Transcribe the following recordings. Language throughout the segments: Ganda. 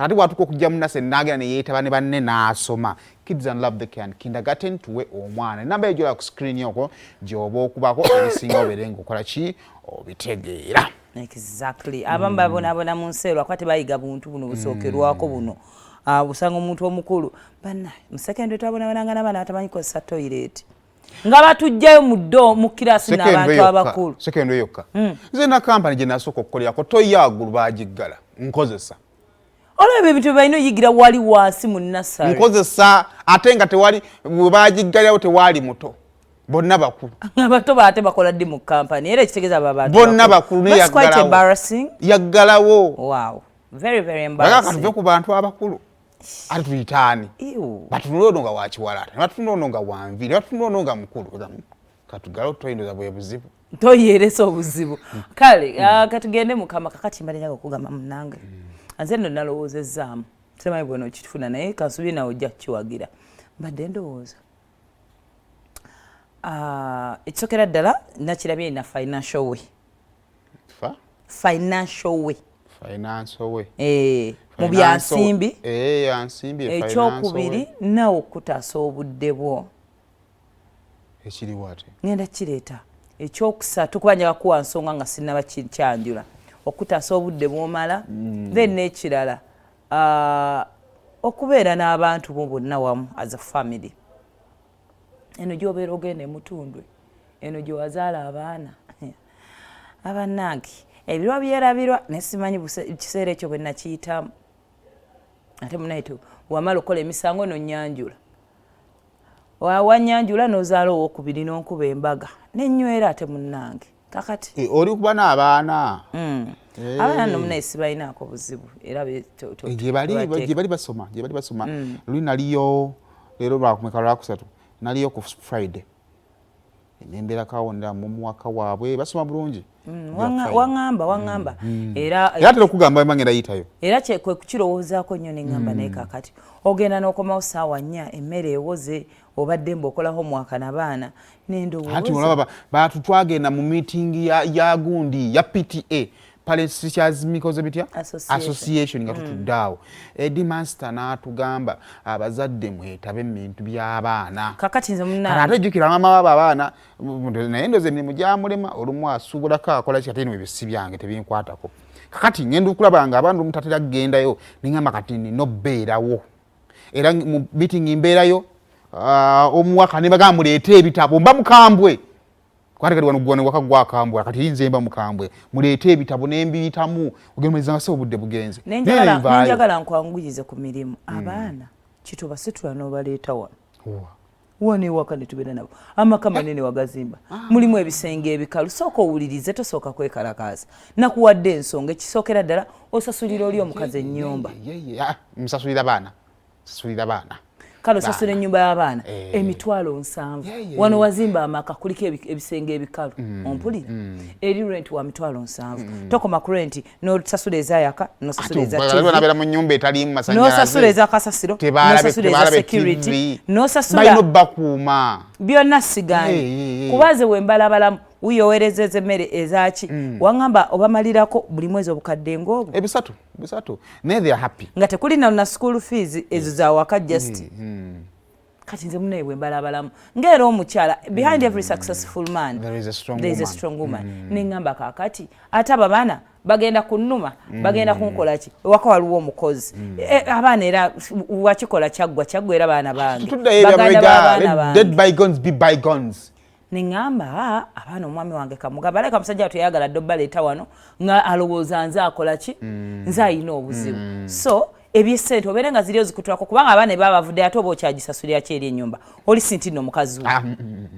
Kati bwatuka okujja mu nursery, n'agenda ne yeetaba ne banne n'asoma. Kids and Love Daycare and Kindergarten, tuwe omwana enamba ejola ku screen okwo gy'oba okubako ebisinga, obeere ng'okola ki, obitegeera. Exactly. Abamu babonaabona mu nsi lwakuba tebayiga buntu buno busookerwako buno. Ah, osanga omuntu omukulu banna mu secondary twabonabonanga n'abaana batamanyi kozesa toilet, nga batujjayo mu ddo mu kirasi n'abantu abakulu. Secondary yokka. Nze na kampani gye nasooka okukolerako, toyi yaggulu bagiggala nkozesa. Olwo ebyo ebintu balina oyigira wali wansi mu nursery. Nkozesa, ate nga tewali bwe bagiggalirawo, tewaali muto, bonna bakulu. Abato baate bakola ddi mu kampani? Era ekitegeeza abo abantu Bonna bakulu, naye That's quite yaggalawo. embarrassing. Yaggalawo. Wow, very, very Baga embarrassing. katuve ku bantu abakulu, ate tuyitaani? Ew. Batunule ono nga wakiwalaata, ne batunula ono nga wanvi, ne batunula ono nga mukulu. Katugale toyindoza bwe buzibu. Toyeresa obuzibu. Kale, ah, katugende mukama. Kakati mbadde njaga okugamba, munange, nze nno nalowoozezaamu, simanyi bweno okifuna, naye kansubire nawe ojja kukiwagira. Mbadde ndowooza, ah, ekisookera ddala nakirabye na financial way. Fa? Financial way. Financial way. Eh, mu byansimbi. Eh, yansimbi. Ekyokubiri, naawe okutaasa obudde bwo. Ekiriwo ate? Ngenda kireeta. Ekyokusatu, kuba njaga kuwa nsonga nga sinnaba kyanjula, okutaasa obudde bwomala. Then n'ekirala, ah, okubeera n'abantu bo bonna wamu as a family. Eno gyobeera ogenda emutundwe, eno gye wazaala abaana, abannange ebirwa byerabirwa, naye simanyi kiseera ekyo bwe nakiyitamu. Ate munaye wamala okukola emisango nonyanjula, wanyanjula n'ozaala owokubiri n'onkuba embaga nenywera. Ate munnange kakati Eh, oli kuba n'abaana. Abaana nno munaye sibalinaako buzibu era Eh, gye bali. Gye bali basoma, gye bali basoma. Luli naliyo, leero lwakumeka? Lwakusatu. Naliyo ku Friday, nembeerako awo ndaba mumuwaka waabwe basoma bulungi. Waŋŋamba era. Era atera okugamba mba ngenda yitayo. Era kwe kukirowoozaako nnyo, neŋŋamba, naye kakati ogenda n'okomawo saawa 4, emmere ewoze, obadde mba okola homework n'abaana. Anti nendowooza olaba batu twagenda mu meeting ya gundi ya PTA, Parents Teachers mikoze bitya? Association. Association. Nga tutudde awo, headmaster n'atugamba, abazadde mwetabe mu bintu by'abaana. Kakati nze Kati munnange ate jjukira maama waabo abaana, naye ndoza emirimu gyamulema, olumu asuubulako, akola ki, ate eno ebyo si byange, tebinkwatako. Kakati ngenda okulaba nga abaana olumu tatera kugendayo, neŋamba kati nina obbeerawo era mu meeting mbeerayo. Ah, omuwaka ne bagamba muleete ebitabo, mba mukambwe kwate. Kati wano gwane waka gwakambwe, kati nze mba mukambwe, muleete ebitabo nembiyitamu, ogemeza nga se obudde bugenze. Nenjagala Naye nvaayo. Nenjagala nkwanguyize ku mirimu. Abaana kitoba situla n'obaleeta wano. Wa. Wano ewaka ne tubeera nabo. Amaka manene wagazimba, mulimu ebisenge ebikalu. Sooka owulirize, tosooka kwekalakaasa. Nakuwadde ensonga. Ekisookera ddala, osasulira oli omukazi ennyumba. Ye, ah, nsasulira baana, sasulira baana. Kale osasula ennyumba y'abaana 700,000. Wano wazimba amaka kuliko ebisenge ebikalu. Ompulira? Eri rent wa 700,000. Tokoma ku rent, n'osasula ezayaka, n'osasula eza TV, nabeera mu nyumba etaliimu masanyalaze. N'osasula eza kasasiro, n'osasula eza security, n'osasula Balina obbakuuma. Byonna sigaanye. Kuba nze wembalabalamu wuyo oweereza emmere ezaki, waŋŋamba obamalirako buli mwezi obukadde ng'obwo. Ebisatu bisatu, naye they are happy. Nga tekuli na school fees, ezo zawaka just. Kati nze munaye bwe mbalabalamu ngaera omukyala, behind every successful man There is a strong there is a woman. Strong woman. Neŋŋamba kaakati ate abo abaana bagenda kunnuma, bagenda kunkola ki? Ewaka waliwo omukozi. Eh, abaana era wakikola kyaggwa kyaggwa, era baana bange, Tuddayo baganda b'abaana ebyamabega. bange. Let bygones be bygones. Neŋŋamba, "Ah, abaana omwami wange kamugamba aleka musajja watu yayagala dde obbaleeta wano nga alowooza nze akola ki, nze ayina obuzibu." So ebyesente obeere nga ziri ozikutulako, kubanga abaana eba bavudde, ate oba okyagisasulira ki eri ennyumba? Oli si nti nno mukazi we. Ah,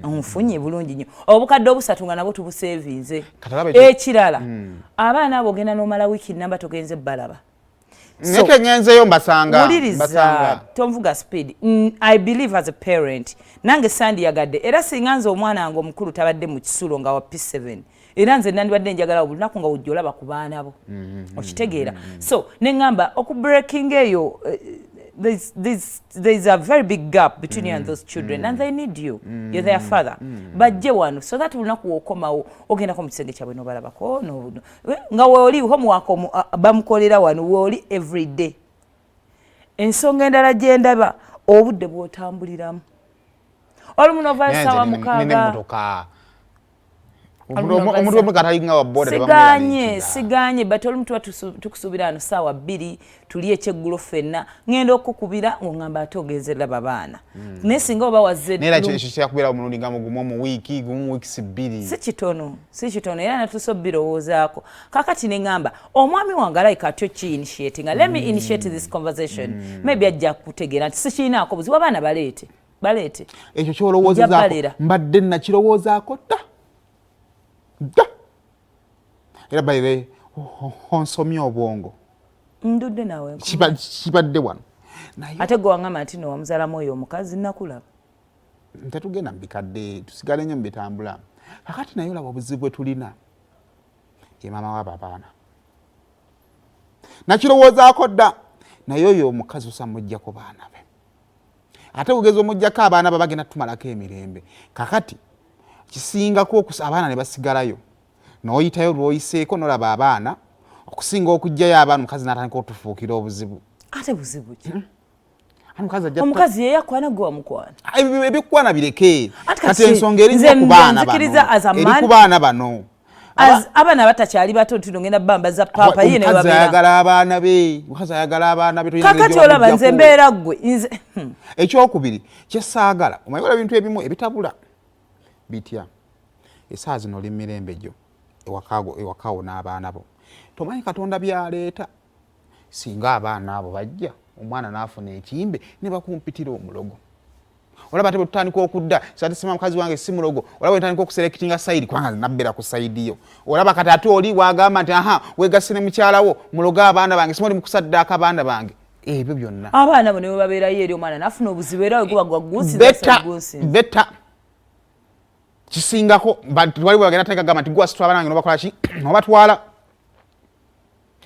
nfunye bulungi nnyo obukadde obusatu nga nabwo tubuseevinze. Kati olaba ekyo- Ekirala, abaana abo ogenda n'omala wiiki namba togenze balaba. Naye kengenzeyo mbasanga. Wuliriza. Mbasanga. Tonvuga speed. I believe as a parent, nange sandiyagadde, era singa nze omwana wange omukulu tabadde mu kisulo nga wa P7, era nze nandibadde njagala buli lunaku nga wujja olaba ku baana bo. Okitegeera? So neŋŋamba okubreaking eyo, there's a very big gap between you and those children, and they need you. You're their father. Bajje wano so that buli lunaku wokomawo ogendako mu kisenge kyabwe nobalabako nga weoli homework bamukolera wano weoli every day. Ensonga endala gye ndaba, obudde bw'otambuliramu, olumu novayo saawa 6. Omuntu omuka talinga wa boda. Siganye, siganye, but olumu tuba tukusuubira ano saawa 2 tuli ekyeggulo ffenna, ŋŋenda okukubira ng'oŋŋamba ate ogenze laba baana, naye singa oba wazze Naye era ekyo kyakubeera omulundi nga mugumu mu wiiki, gumu mu wiikisi 2. Si kitono, si kitono, era natusa obirowoozaako. Kakati ne ŋŋamba omwami wange alayika atyo ki initiating, let me initiate this conversation, maybe ajja kutegeera nti sikirinaako buzibu, abaana baleete, baleete. Ekyo kyolowoozezaako. Nja Mbadde nakirowoozaako dda dda, era by the way, onsomye obwongo. Ndudde naawe. Kibadde wano naye. Ate gwe waŋŋamba nti no wamuzaalamu oyo omukazi, nakulaba. Tetugenda mu bikadde, tusigale nnyo mu bitambula kakati. Naye olaba obuzibu bwe tulina ye maama waabo abaana. Nakirowoozaako dda, naye oyo omukazi osa muggyako baana be, ate kugeza omuggyako abaana ba bagenda tumalako emirembe. Kakati kisingako abaana ne basigalayo, n'oyitayo lw'oyiseeko nolaba abaana, okusinga okuggyayo abaana omukazi n'atandika otufuukira obuzibu. Ate buzibu ki? Ate omukazi ajja Omukazi yeyakwana, gwe wamukwana? Ah, ebyokukwana bireke. Ate kati kati ensonga eri nze nnyo ku baana nzikiriza bano, as a eri man. ku baana bano. Abaana batakyali bato nti ngenda bambaza pamper ye ne Omukazi babeera. ayagala abaana be, omukazi ayagala abaana be, tolina Kakati ngeri olaba nze gy'obamuggyako. mbeera ggwe nze Ekyokubiri kyesaagala, omanyi wala ebintu ebimu ebitabula bitya, esaawa zino oli mirembe gyo ewakawo n'abaana bo, tomanyi Katonda byaleeta. Singa abaana abo bajja, omwana n'afuna ekimbe ne bakumpitira omulogo, olaba ate bwetutandika okudda sati sima mukazi wange si mulogo. Olaba bwetandika okuselectinga side, kubanga nabbera ku side yo. Olaba kati ate oli wagamba nti aha, wegasse ne mukyalawo mulogo abaana bange, sima oli mukusaddaaka abaana bange, ebyo byonna. Abaana bo ne bwe babeerayo eri, omwana nafuna obuzibu, era weguba Better gwagusinza. Better kisingako wali bagenda tandika gamba nti gwasitula abaana bange nobakola ki, nobatwala,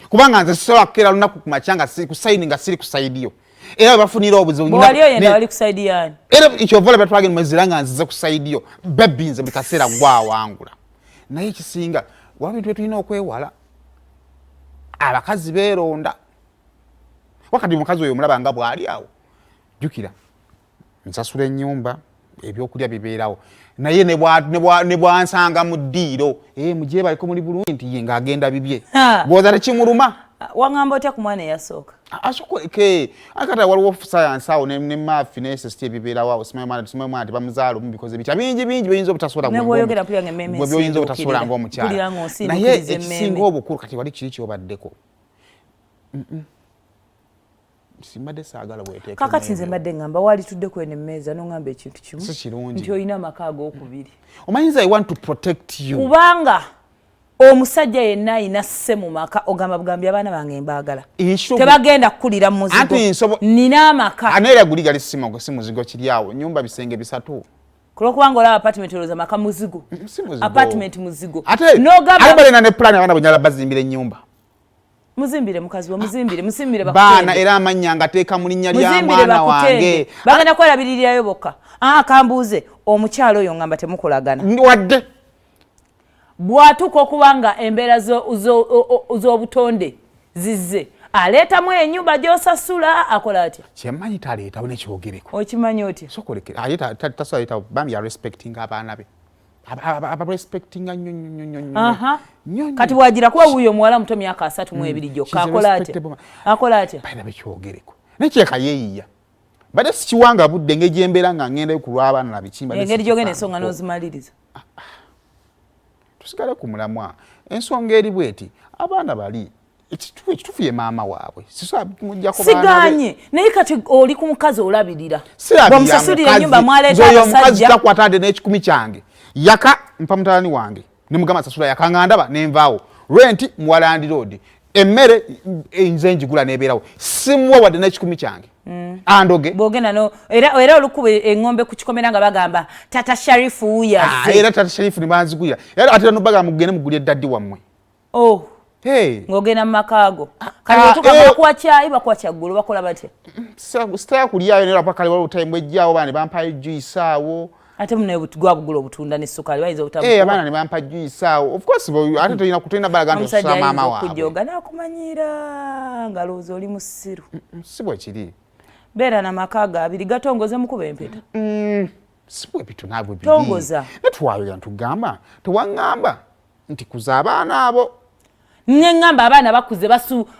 kubanga nze sisobola kukeera lunaku ku makya nga ku side, nga siri ku side yo, era we bafunira obuzibu. Bwewali oyenda wali ku side yani? Era kyova olaba twagenda mwezira nga nzize ku side yo, baby, nze buli kaseera gwawangula. Naye ekisinga waliwo ebintu byetulina okwewala. Abakazi beeronda. Wakati omukazi oyo omulaba nga bw'ali awo, jjukira nsasula ennyumba, ebyokulya bibeerawo, naye ne bwansanga mu ddiiro, eh, mugyebaleko muli bulungi, nti ye ng'agenda bibye. Bwoza tekimuluma. Waŋŋamba otya ku mwana eyasooka? Asokoleke akati waliwo science awo ne math ne SST ebibeerawo awo. Simanyi mwana, simanyi mwana tebamuzaala omu, bikoze bitya, bingi bingi byoyinza obutasobola Ne bw'oyogera mpulira ng'emmeeme gwe byoyinza obutasobola ensinduukirira. ng'omukyala. Mpulira Naye ng'onsinduukiriza ekisinga emmeeme. obukulu kati wali kiri kyobaddeko. Simbadde saagala bweteeka. Kakati nze mbadde ŋŋamba wali tudde kweno emmeeza n'oŋŋamba ekintu kimu Si kirungi. nti olina amaka ag'okubiri. Omanyi nze I want to protect you. Kubanga omusajja yenna ayina sse mu maka, ogamba bugambi abaana bange mbaagala, tebagenda kukulira mu muzigo, Anti nina amaka. Aneera guli gali si muzigo, kiri awo nyumba bisenge 3. Kulwokubanga olaba apartment olowooza maka muzigo. Si muzigo. Apartment muzigo. Ate N'ogamba ate balina ne plan, abaana bwenyala bazimbira ennyumba. Muzimbire mukazi we, muzimbire, muzimbire. Baana. Bakutende. Era amannya ngateeka mu linnya lya Muzimbire. mwana Bakutende. wange. Bagenda kwerabirirayo bokka. Ah, kambuuze omukyalo oyo, ngamba temukolagana? Wadde. Bw'atuuka okuba nga embeera z'obutonde zizze, aleetamu ennyumba gy'osasula, akola atya? Kyemmanyi taleetawo nekyogereko. Okimanyi otya? Sokoleke aye tasobola leetawo, bambi yarespectinga abaana be, abarespectinga nnyo nnyo nnyo nnyo nnyo nnyo. Kati bwagira kuba wuuyo omuwala muto, myaka 32 gyokka, She's a akola atya? respectable man. Akola atya? Balina bekyogereko naye kireka yeeyiya, badde sikiwanga budde engeri gyembeera nga ngendayo ku lw'abaana na biki, mbadde Engeri gyogenda ensonga sikifaanako. n'ozimaliriza. Tusigale ku mulamwa. Ensonga eri bweti, abaana bali ekituufu ye maama waabwe, sisobola kumuggyako baana be. Siganye, naye kati oli ku mukazi olabirira. Sirabirira. Bw'omusasulira ennyumba, Mukazi. mwaleeta Nze oyo omukazi abasajja. takwata ade n'ekikumi kyange. Yaka mpa mutabani wange nemugamba sasula yaka, nga ndaba nenvaawo. Rent muwa landlord, emmere nze njigula nebeerawo, simuwa wadde n'ekikumi kyange. Andoge. Bwogenda no era olukuba eŋŋombe ku kikomera nga bagamba tata Sharifu wuyo Ah, azze. era tata Sharifu ne banzigulira, era ate nobagamba mugende mugulye daddy wammwe. Oh. Hey. Ng'ogenda mu makaago kati Ah, otuuka, bakuwa kyayi, bakuwa kyaggulo, bakola batya? Sitaya kulyayo, naye lwapa kale waliwo time ejjaawo baana ne bampayo juice awo. Ate munaye gwabugula obutunda n'essukaali bayinza Eh, obutabukuwa. Abaana ne bampa juice awo, of course ate tolina balaga nti Omusajja osula maama ayinza waabwe. okujooga n'akumanyira nga lowooza oli musiru. Si bwe kiri. Beera na maka ga abiri, gatongoze mukuba empeta. Si bwe bityo naabwe biri. Tongoza. Ne twayogera, ntugamba tewaŋŋamba nti kuza abaana abo. Neŋŋamba abaana bakuze,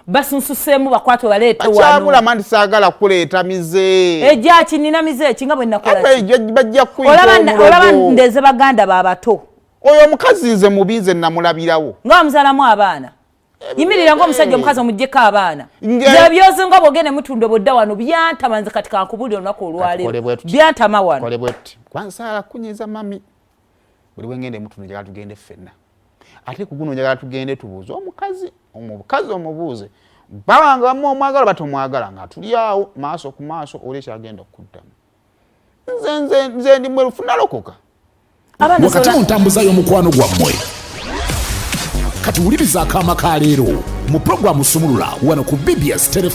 basunsuseemu, bakwate baleete wano. Bakyabulama nti saagala kuleeta mize. Ejaki nina mize eki nga bwe nakola ki? Bajja kuyita Olaba omulogo. Ndeze baganda babato. Oyo omukazi nze mubi, nze namulabirawo. Nga bamuzaalamu abaana, yimirira ngaomusajja omukazi omugyeko abaana. Nze byozinga bwogende mutundo bodda wano byantama. Nze kati kankubulira olunaku Kale olwaleero, bwe tuti. byantama wano. Kole bwe tuti, kwansaala kunyiza mami. Buli wengende mutundo njagala tugende ffenna, ate ku guno njagala tugende tubuuze omukazi, omukazi omubuuze babanga bamu omwagala batomwagala, nga tuli awo maaso ku maaso, oli ekyagenda okuddamu. Nze ndi mwerufu, nalokoka. Abaana Wakati mu ntambuza y'omukwano gwammwe, kati wuliriza akaama ka leero mu puroguramu Sumulula wano ku BBS Telefa.